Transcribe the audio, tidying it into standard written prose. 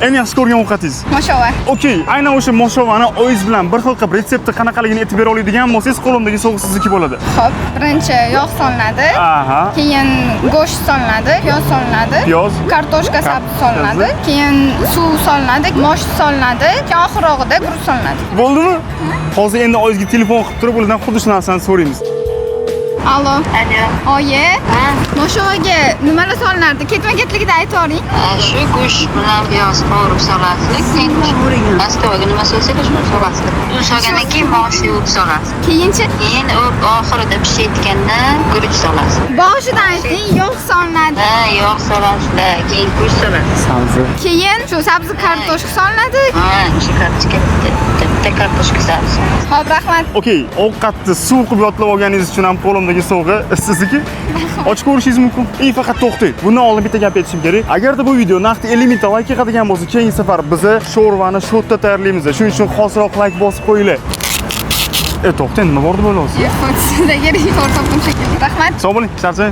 Eng yaxshi ko'rgan ovqatingiz? Moshova. Okey, aynan o'sha moshovani oyingiz bilan bir xil qilib retsepti qanaqaligini aytib bera oladigan bo'lsangiz, qo'limdagi sovg'a sizniki bo'ladi. Xo'p, birinchi yog' solinadi. Keyin go'sht solinadi, piyoz solinadi. Piyoz. Kartoshka, sabzi solinadi. Keyin suv solinadi, mosh solinadi, keyin oxirog'ida guruch solinadi. Bo'ldimi? Hozir endi oyingizga telefon qilib turib, ulardan xuddi shu narsani so'raymiz. Allo. Alo. Oyi, Ha, moshovaga nimalar solinardi? Ketma-ketligida aytib yuboring. Shu go'sht bilan piyoz qovurib solasiz. Keyin pastovaga nima solsangiz, shuni solasiz. Uni solgandan keyin mosh yuvib solasiz. Keyinchi? Keyin u oxirida pishayotganda guruch solasiz. Boshidan ayting, yog' solinadi. Ha, yog' solasizlar, keyin go'sht solasiz. Sabzi. Keyin shu sabzi, kartoshka solinadi. Ha, o'sha kartoshka, bitta kartoshka sabzi solasiz. Xo'p, rahmat. Okey, ovqatni suv qilib yodlab olganingiz uchun ham qo'limdagi sovg'a sizniki. Ochib ko'rishingiz mumkin. И faqat to'xtang. Bundan oldin bitta gap aytishim kerak. Agarda bu video naqd 50 mingta layk yig'adigan bo'lsa, keyingi safar bizni sho'rvani shu yerda tayyorlaymiz. Shuning uchun hoziroq layk bosib qo'yinglar. E, to'xtang, nima bordi bo'ldi hozir? Sizga to'g'ri topdim shekilli. Rahmat. Sog' bo'ling, charchang.